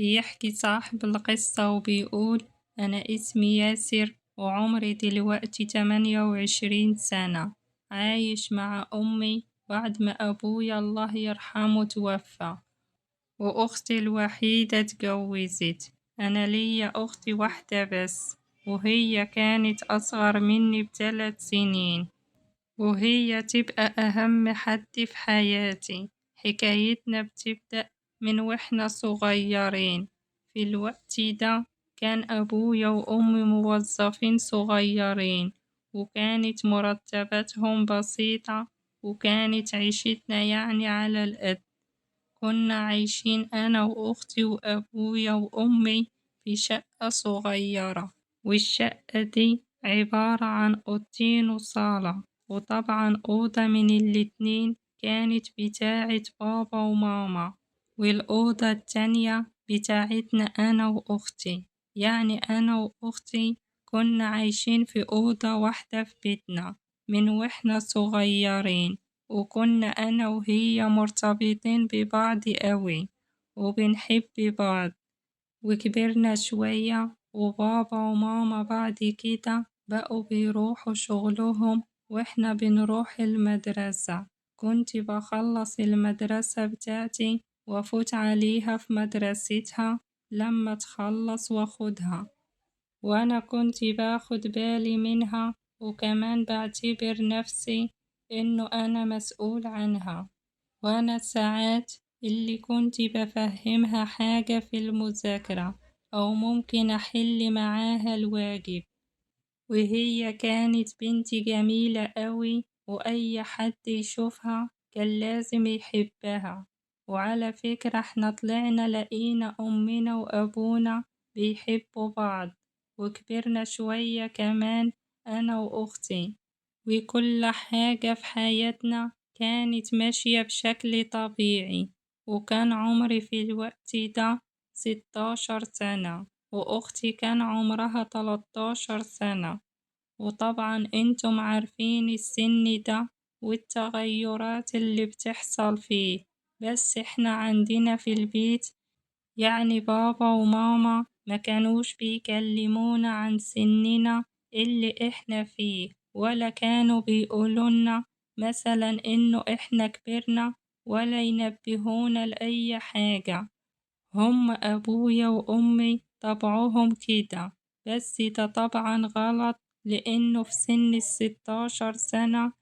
بيحكي صاحب القصة وبيقول: أنا اسمي ياسر وعمري دلوقتي 28 سنة، عايش مع أمي بعد ما أبويا الله يرحمه توفى، وأختي الوحيدة اتجوزت. أنا ليا أختي واحدة بس، وهي كانت أصغر مني ب3 سنين، وهي تبقى أهم حد في حياتي. حكايتنا بتبدأ من وإحنا صغيرين. في الوقت ده كان أبويا وأمي موظفين صغيرين، وكانت مرتباتهم بسيطة، وكانت عيشتنا يعني على القد. كنا عايشين أنا وأختي وأبويا وأمي في شقة صغيرة، والشقة دي عبارة عن أوضتين وصالة، وطبعا أوضة من الاتنين كانت بتاعة بابا وماما، والأوضة التانية بتاعتنا أنا وأختي. يعني أنا وأختي كنا عايشين في أوضة واحدة في بيتنا من وإحنا صغيرين، وكنا أنا وهي مرتبطين ببعض قوي وبنحب بعض. وكبرنا شوية، وبابا وماما بعد كده بقوا بيروحوا شغلهم وإحنا بنروح المدرسة. كنت بخلص المدرسة بتاعتي وأفوت عليها في مدرستها لما تخلص وأخدها، وأنا كنت باخد بالي منها، وكمان بعتبر نفسي إنه أنا مسؤول عنها. وأنا ساعات اللي كنت بفهمها حاجة في المذاكرة أو ممكن أحل معاها الواجب، وهي كانت بنت جميلة قوي، وأي حد يشوفها كان لازم يحبها. وعلى فكرة احنا طلعنا لقينا أمنا وأبونا بيحبوا بعض، وكبرنا شوية كمان أنا وأختي، وكل حاجة في حياتنا كانت ماشية بشكل طبيعي. وكان عمري في الوقت ده 16 سنة، وأختي كان عمرها 13 سنة. وطبعا انتم عارفين السن ده والتغيرات اللي بتحصل فيه، بس احنا عندنا في البيت يعني بابا وماما ما كانوش بيكلمونا عن سننا اللي احنا فيه، ولا كانوا بيقولولنا مثلا انه احنا كبرنا، ولا ينبهونا لأي حاجة. هم أبويا وأمي طبعهم كده، بس ده طبعا غلط، لأنه في سن 16 سنة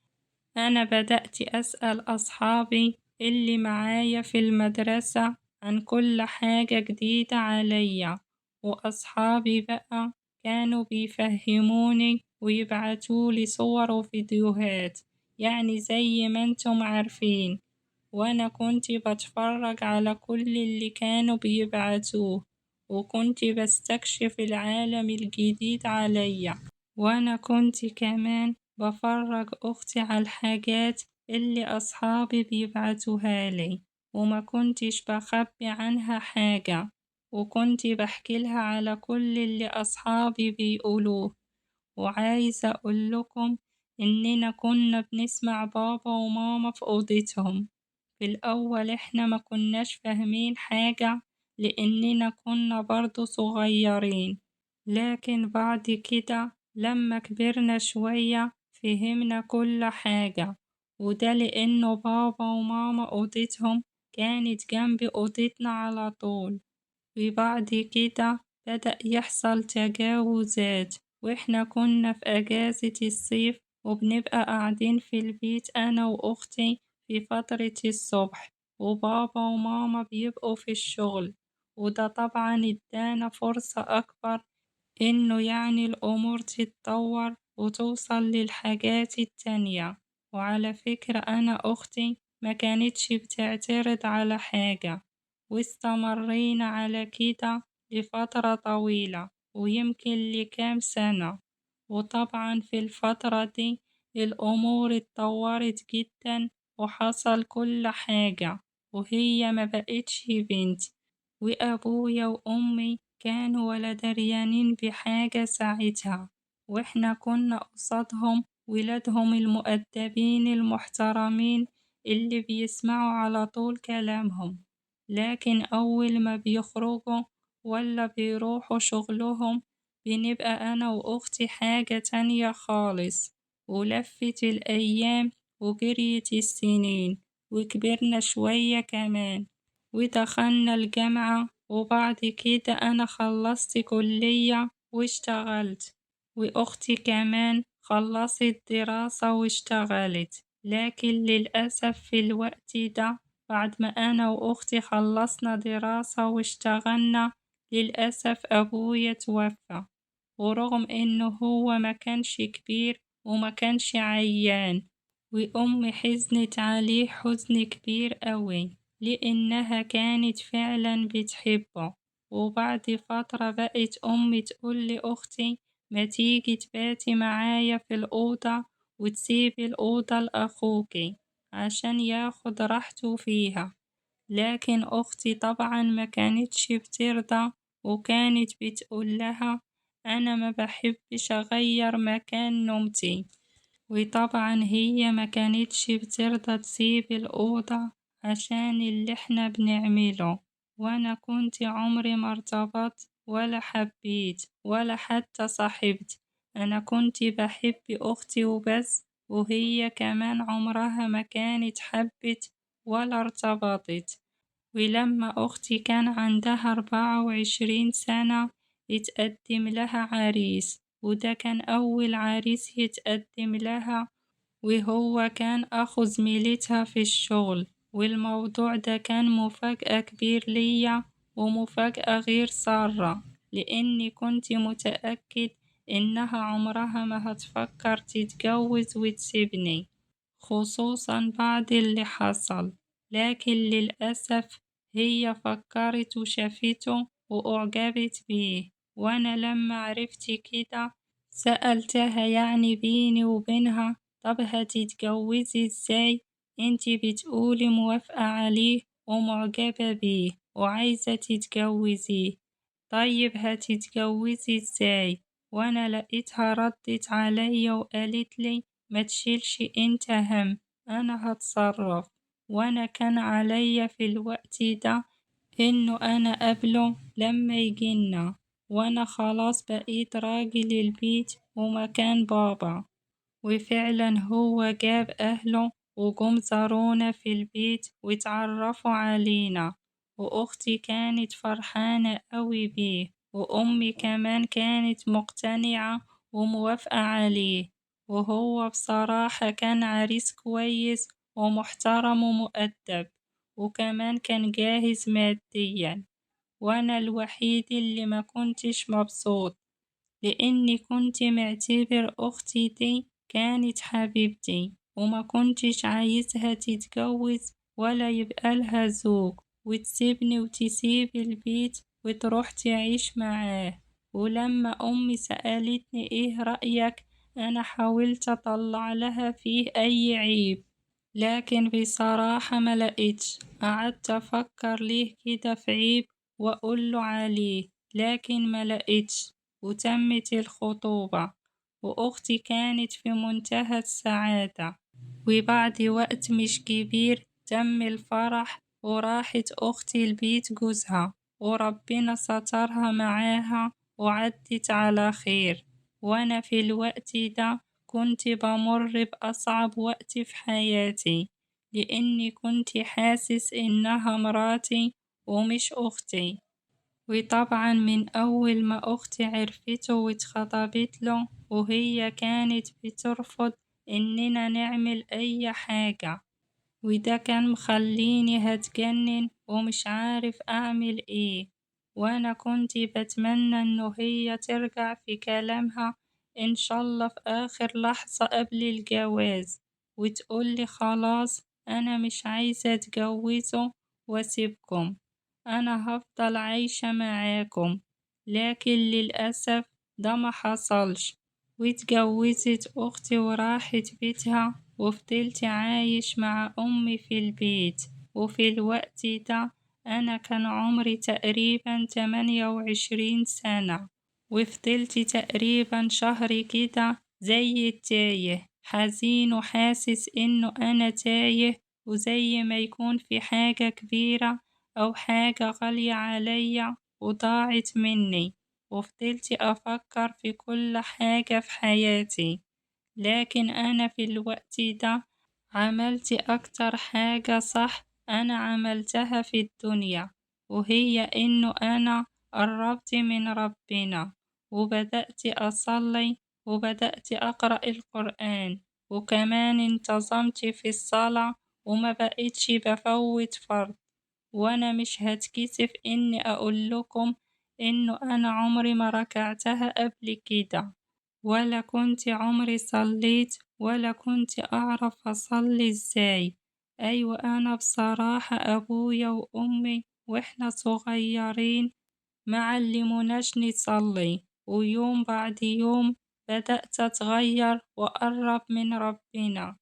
أنا بدأت أسأل أصحابي اللي معايا في المدرسة عن كل حاجة جديدة عليا، وأصحابي بقى كانوا بيفهموني ويبعتولي صور وفيديوهات، يعني زي ما انتم عارفين. وأنا كنت بتفرج على كل اللي كانوا بيبعتوه، وكنت بستكشف العالم الجديد عليا. وأنا كنت كمان بفرج أختي على الحاجات اللي أصحابي بيبعتوها لي، وما كنتش بخبي عنها حاجة، وكنت بحكي لها على كل اللي أصحابي بيقولوه. وعايزة أقول لكم إننا كنا بنسمع بابا وماما في أوضتهم. في الأول إحنا ما كناش فاهمين حاجة لأننا كنا برضو صغيرين، لكن بعد كده لما كبرنا شوية فهمنا كل حاجة. وده لأنه بابا وماما أوضتهم كانت جنب أوضتنا على طول. وبعد كده بدأ يحصل تجاوزات، وإحنا كنا في أجازة الصيف وبنبقى قاعدين في البيت أنا وأختي في فترة الصبح، وبابا وماما بيبقوا في الشغل. وده طبعا ادانا فرصة أكبر إنه يعني الأمور تتطور وتوصل للحاجات التانية. وعلى فكرة أنا أختي ما كانتش بتعترض على حاجة، واستمرينا على كده لفترة طويلة ويمكن لكام سنة. وطبعا في الفترة دي الأمور اتطورت جدا وحصل كل حاجة، وهي ما بقتش بنت، وأبويا وأمي كانوا ولا دريانين بحاجة ساعتها، وإحنا كنا قصادهم ولادهم المؤدبين المحترمين اللي بيسمعوا على طول كلامهم. لكن أول ما بيخرجوا ولا بيروحوا شغلهم بنبقى أنا وأختي حاجة تانية خالص. ولفت الأيام وجريت السنين وكبرنا شوية كمان ودخلنا الجامعة، وبعد كده أنا خلصت كلية واشتغلت، وأختي كمان خلصت دراسة واشتغلت. لكن للأسف في الوقت ده بعد ما أنا وأختي خلصنا دراسة واشتغلنا، للأسف أبويا توفى، ورغم إنه هو ما كانش كبير وما كانش عيان، وأمي حزنت عليه حزن كبير قوي لأنها كانت فعلا بتحبه. وبعد فترة بقت أمي تقول لأختي ما تيجي تباتي معايا في الأوضة وتسيبي الأوضة لأخوكي عشان ياخد راحته فيها، لكن أختي طبعا ما كانتش بترضى، وكانت بتقول لها أنا ما بحبش أغير مكان نومتي. وطبعا هي ما كانتش بترضى تسيب الأوضة عشان اللي احنا بنعمله. وأنا كنت عمري ما ارتبطت ولا حبيت ولا حتى صاحبت، أنا كنت بحب أختي وبس، وهي كمان عمرها ما كانت حبت ولا ارتبطت. ولما أختي كان عندها 24 سنة اتقدم لها عريس، وده كان أول عريس يتقدم لها، وهو كان أخو زميلتها في الشغل. والموضوع ده كان مفاجأة كبير ليا ومفاجأة غير سارة، لأني كنت متأكد إنها عمرها ما هتفكر تتجوز وتسيبني، خصوصا بعد اللي حصل. لكن للأسف هي فكرت وشافته وأعجبت بيه. وأنا لما عرفت كده سألتها يعني بيني وبينها طب هتتجوزي ازاي؟ انتي بتقولي موافقة عليه ومعجبة بيه وعايزة تتجوزيه، طيب هتتجوزي ازاي؟ وانا لقيتها ردت عليا وقالت لي ما تشيلش انت هم، انا هتصرف. وانا كان عليا في الوقت ده انه انا قابله لما يجينا، وانا خلاص بقيت راجل البيت ومكان بابا. وفعلا هو جاب اهله وجم زارونا في البيت واتعرفوا علينا، وأختي كانت فرحانة قوي بيه، وأمي كمان كانت مقتنعة وموافقة عليه. وهو بصراحة كان عريس كويس ومحترم ومؤدب، وكمان كان جاهز ماديا. وأنا الوحيد اللي ما كنتش مبسوط، لأني كنت معتبر أختي دي كانت حبيبتي، وما كنتش عايزها تتجوز ولا يبقى لها زوج وتسيبني وتسيب البيت وتروح تعيش معاه. ولما أمي سألتني إيه رأيك، أنا حاولت أطلع لها فيه أي عيب، لكن بصراحة ما لقيتش. قعدت أفكر ليه كده في عيب وأقوله عليه، لكن ما لقيتش. وتمت الخطوبة، وأختي كانت في منتهى السعادة. وبعد وقت مش كبير تم الفرح، وراحت أختي لبيت جوزها، وربنا سترها معاها وعدت على خير. وأنا في الوقت ده كنت بمر بأصعب وقت في حياتي، لأني كنت حاسس إنها مراتي ومش أختي. وطبعا من أول ما أختي عرفته واتخطبت له، وهي كانت بترفض إننا نعمل أي حاجة، وده كان مخليني هتجنن ومش عارف أعمل إيه. وأنا كنت بتمنى إنه هي ترجع في كلامها إن شاء الله في آخر لحظة قبل الجواز، وتقولي خلاص أنا مش عايزة أتجوزه وأسيبكم، أنا هفضل عايشة معاكم. لكن للأسف ده ما حصلش، واتجوزت أختي وراحت بيتها، وفضلت عايش مع أمي في البيت. وفي الوقت ده أنا كان عمري تقريبا 28 سنة، وفضلت تقريبا شهر كده زي التايه، حزين وحاسس إنه أنا تايه، وزي ما يكون في حاجة كبيرة أو حاجة غالية عليا وضاعت مني، وفضلت أفكر في كل حاجة في حياتي. لكن أنا في الوقت ده عملت أكتر حاجة صح أنا عملتها في الدنيا، وهي إنه أنا قربت من ربنا وبدأت أصلي وبدأت أقرأ القرآن، وكمان انتظمت في الصلاة وما بقيتش بفوت فرض. وأنا مش هتكسف إني أقول لكم إنه أنا عمري ما ركعتها قبل كده، ولا كنت عمري صليت، ولا كنت أعرف أصلي إزاي. أيوة أنا بصراحة أبويا وأمي وإحنا صغيرين ما علموناش نصلي، ويوم بعد يوم بدأت أتغير وأقرب من ربنا،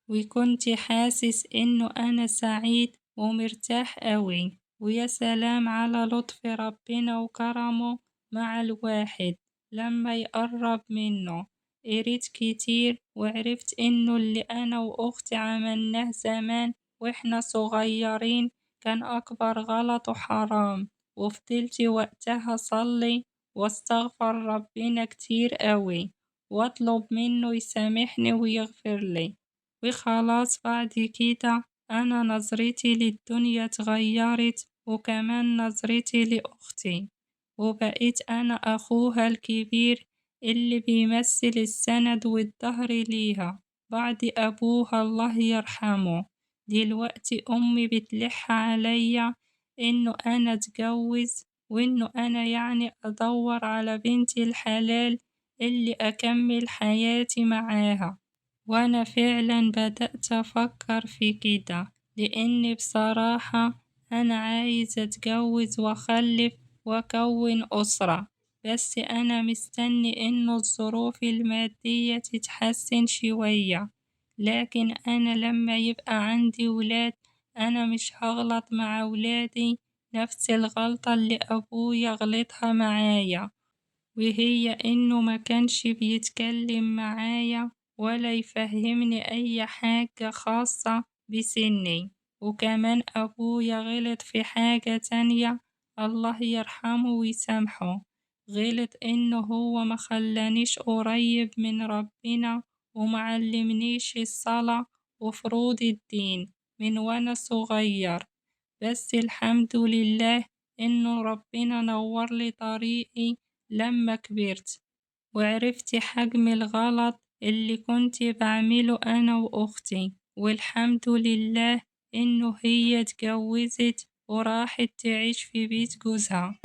وكنت حاسس إنه أنا سعيد ومرتاح قوي. ويا سلام على لطف ربنا وكرمه مع الواحد لما يقرب منه. قريت كتير وعرفت إنه اللي أنا وأختي عملناه زمان وإحنا صغيرين كان أكبر غلط وحرام، وفضلت وقتها أصلي واستغفر ربنا كتير قوي واطلب منه يسامحني ويغفر لي. وخلاص بعد كده أنا نظرتي للدنيا اتغيرت، وكمان نظرتي لأختي، وبقيت أنا أخوها الكبير اللي بيمثل السند والظهر ليها بعد أبوها الله يرحمه. دلوقتي أمي بتلح عليا إنه أنا أتجوز، وإنه أنا يعني أدور على بنتي الحلال اللي أكمل حياتي معاها. وأنا فعلا بدأت أفكر في كده، لأني بصراحة أنا عايز أتجوز وأخلف وأكون أسرة، بس أنا مستني إنه الظروف المادية تتحسن شوية. لكن أنا لما يبقى عندي ولاد أنا مش هغلط مع ولادي نفس الغلطة اللي أبويا غلطها معايا، وهي إنه ما كانش بيتكلم معايا ولا يفهمني أي حاجة خاصة بسني. وكمان أبويا غلط في حاجة تانية الله يرحمه ويسامحه، غلط إنه هو ما خلانيش قريب من ربنا ومعلمنيش الصلاة وفروض الدين من وأنا صغير. بس الحمد لله إنه ربنا نور لي طريقي لما كبرت، وعرفت حجم الغلط اللي كنت بعمله أنا وأختي. والحمد لله إنه هي اتجوزت وراحت تعيش في بيت جوزها.